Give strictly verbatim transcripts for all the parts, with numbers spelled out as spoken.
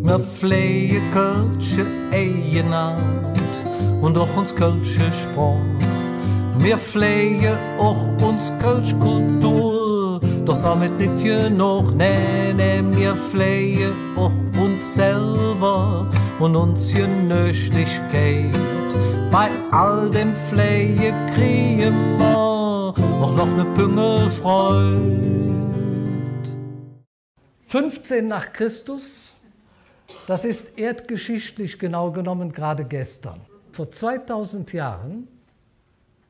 Mir fläge kölsche Eigenart un och uns kölsche Sproch. Mir fläge och uns kölsch Kultur, doch domet nit genog, nä, nä, mir fläge och uns selver un uns Genögigkeit. Bei all dem Fläge kriege mer och noch ne Püngel Freud. Fünfzehn nach Christus, das ist erdgeschichtlich genau genommen gerade gestern. Vor zweitausend Jahren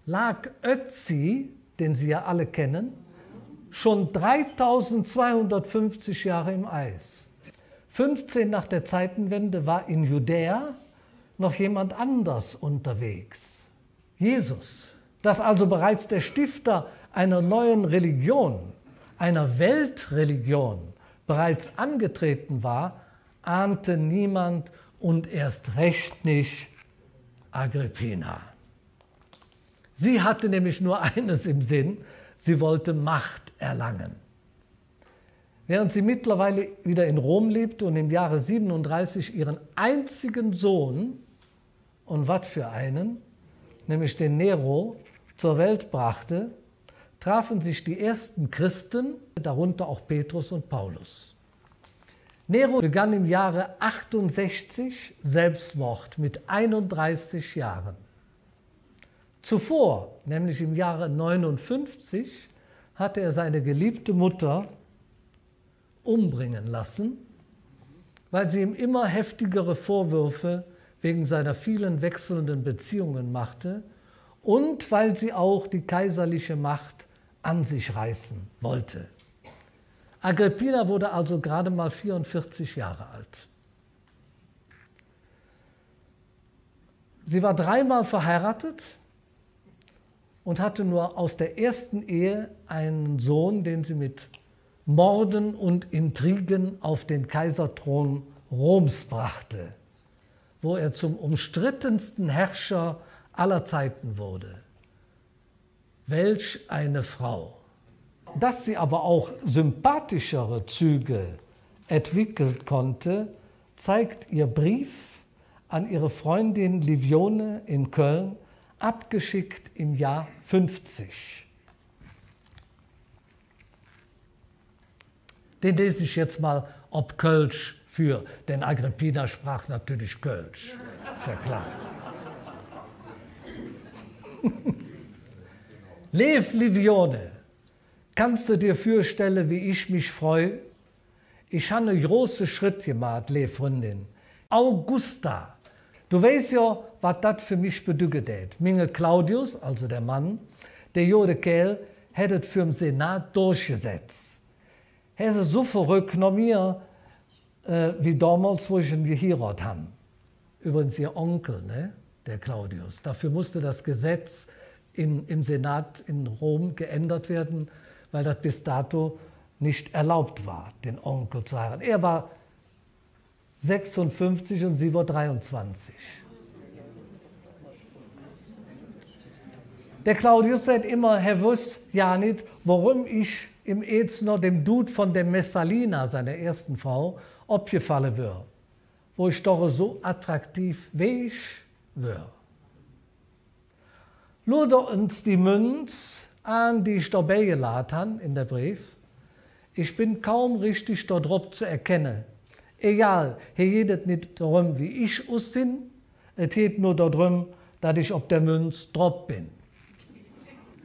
lag Ötzi, den Sie ja alle kennen, schon dreitausendzweihundertfünfzig Jahre im Eis. Fünfzehn nach der Zeitenwende war in Judäa noch jemand anders unterwegs. Jesus. Dass also bereits der Stifter einer neuen Religion, einer Weltreligion, bereits angetreten war, ahnte niemand und erst recht nicht Agrippina. Sie hatte nämlich nur eines im Sinn, sie wollte Macht erlangen. Während sie mittlerweile wieder in Rom lebte und im Jahre siebenunddreißig ihren einzigen Sohn, und wat für einen, nämlich den Nero, zur Welt brachte, trafen sich die ersten Christen, darunter auch Petrus und Paulus. Nero begann im Jahre achtundsechzig Selbstmord mit einunddreißig Jahren. Zuvor, nämlich im Jahre neunundfünfzig, hatte er seine geliebte Mutter umbringen lassen, weil sie ihm immer heftigere Vorwürfe wegen seiner vielen wechselnden Beziehungen machte und weil sie auch die kaiserliche Macht an sich reißen wollte. Agrippina wurde also gerade mal vierundvierzig Jahre alt. Sie war dreimal verheiratet und hatte nur aus der ersten Ehe einen Sohn, den sie mit Morden und Intrigen auf den Kaiserthron Roms brachte, wo er zum umstrittensten Herrscher aller Zeiten wurde. Welch eine Frau! Dass sie aber auch sympathischere Züge entwickeln konnte, zeigt ihr Brief an ihre Freundin Livione in Köln, abgeschickt im Jahr fünfzig. Den lese ich jetzt mal op Kölsch vür, denn Agrippina sprach natürlich Kölsch. Ist ja klar. Leev Livione, kanns do dir vürstelle, wie ich mich freu? Ich han ene große Schritt gemaht, leev Fründin. Augusta, do weiß jo, wat dat för mich bedügge dät. Minge Claudius, also der Mann, der gode Kääl, hät et vürm Senat durchgesetz. Hä es esu verröck noh mir, äh, wie domols, wo ich en gehierodt han. Übrigens ihr Onkel, ne? Der Claudius. Dafür musste das Gesetz in, im Senat in Rom geändert werden, weil das bis dato nicht erlaubt war, den Onkel zu heiraten. Er war sechsunfünfzig und sie war dreiundzwanzig. Der Claudius säht immer, hä wöss jo nit, woröm ich em Eedsner, dem Dud vun der Messalina, seiner ersten Frau, opgefalle wör, wo ich doch esu attraktiv weech wör. Luur ens die Münz aan, die ich dobei gelaht han en der Breef. Ich ben kaum richtig dodrop ze erkenne. Egal, hee geiht et nit doröm, wie ich ussinn, et geiht nor dodröm, dat ich op der Münz drop ben.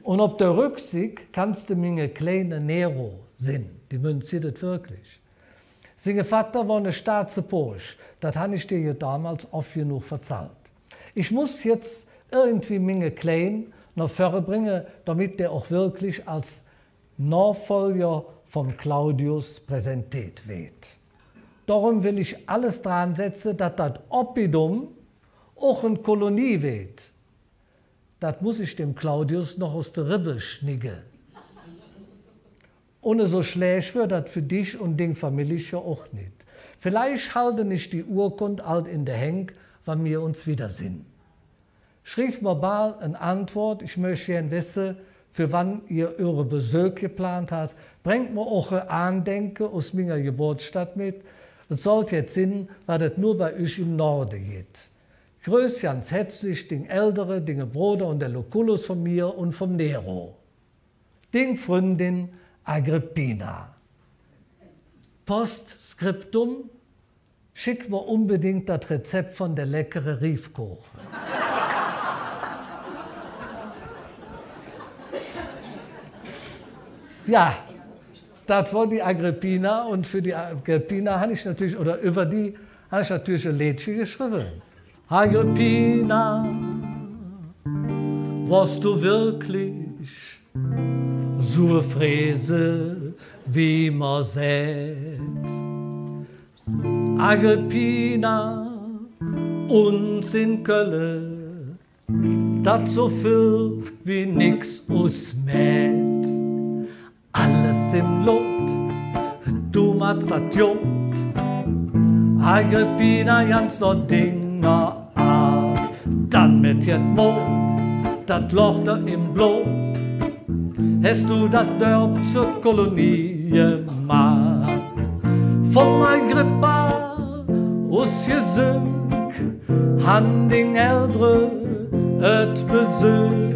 Un op der Rücksigg kanns de minge kleine Nero sinn. Die Münz gitt et wirklich. Singe Vatter wor ne staatse Poosch, dat han ich dir jo domols off genog verzallt. Ich muss jetz irgendwie minge Klein noh vörre bränge, domet dä och wirklich als Nohfolger vum Claudius präsenteet weed. Doröm well ich alles dran setze, dat dat Oppidum och en Kolonie weed. Dat muss ich dem Claudius noch us de Ribbe schnigge. Un esu schlääch wör dat för dich un ding Famillich jo och nit. Villeich halden ich die Urkund ald en de Häng, wann mir uns widdersinn. Schriev mer bal en Antwood, ich mööch gään wesse, för wann ehr öre Besök geplant hat. Brängt mer och e Aandenke us minger Geburtsstadt met, Dat sollt jet sin, wat et nor bei üch em Norde gitt. Größ ganz hätzlich ding Eldere, dinge Broder un der Lucullus vun mir un vum Nero. Ding Fründin Agrippina. Postskriptum, Schick mer unbedingt dat Rezept vun der leckere Rievkoche. Jo, dat wor die Agrippina, un för die Agrippina han ich natörlich, oder üvver die han ich natörlich e Leedche geschrevve. Agrippina, wors do wirklich su e Frese, wie mer säht? Agrippina, uns en Kölle, dat su vill wie nix us mäht. Alles em Lot, do mähts dat god. Agrippina, ganz noh dinger Aad, dann met jet Mood, dat loch der em Blod. Häs do dat Dörp zor Kolonie gemaht? Vum Agrippa us Gesöök han ding Eldre et besök.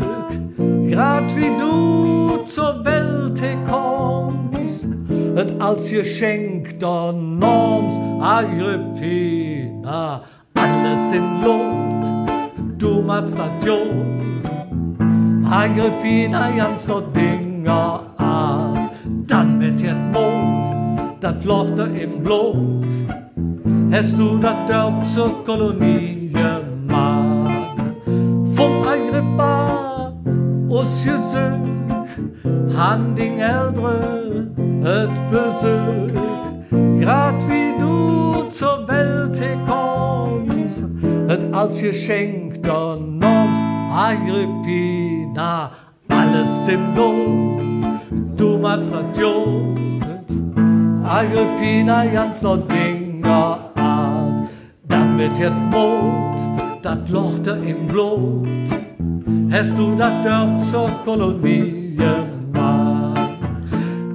Grad wie do zor Welt hee kooms, et als Geschenk der nooms. Agrippina, alles em Lot, do mähts dat god. Agrippina, ganz noh dinger Aad, dann met jet Mood, dat loch der em Blod. Häs do dat Dörp zor Kolonie gemaht? Vum Agrippa us Gesöök han ding Eldre et besök. Grad wie do zor Welt hee kooms, et als Geschenk der nooms. Agrippina, alles em Lot, do mähts dat god. Agrippina, ganz noh dinger Aad, dann met jet Mood, dat loch der em Blod. Häs do dat Dörp zor Kolonie gemaht?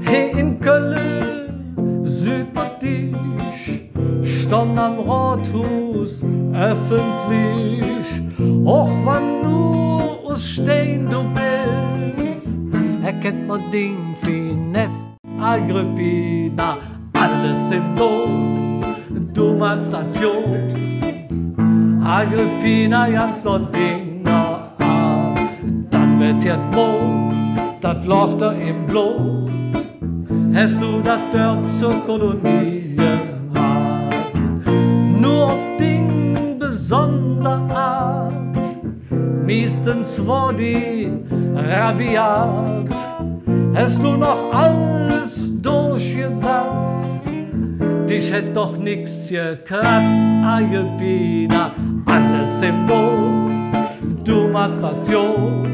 Hee en Kölle süht mer dich, stonn am Rodhuus öffentlich. Och wann do us Stein do bes, erkennt mer ding Finesse. Agrippina, alles em Lot, do mähts dat god. Agrippina, ganz noh dinger Aad, dann met jet Mood, dat loch der em Blod. Häs do dat Dörp zor Kolonie gemaht? Nor op ding besonder Aad, miestens wor die rabiat. Häs do noch alles durchgesatz, dich hätt doch nix gekratz. Agrippina, alles em Lot, do mähts dat god.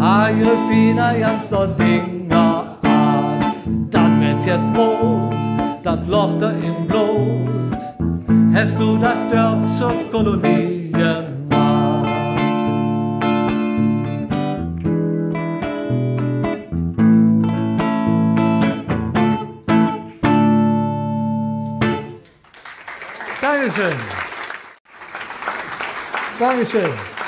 Agrippina, ganz noh dinger Aad, dann met jet Mood, dat loch der em Blod. Häs do dat Dörp zor Kolonie gemaht? Dankeschön. Dankeschön.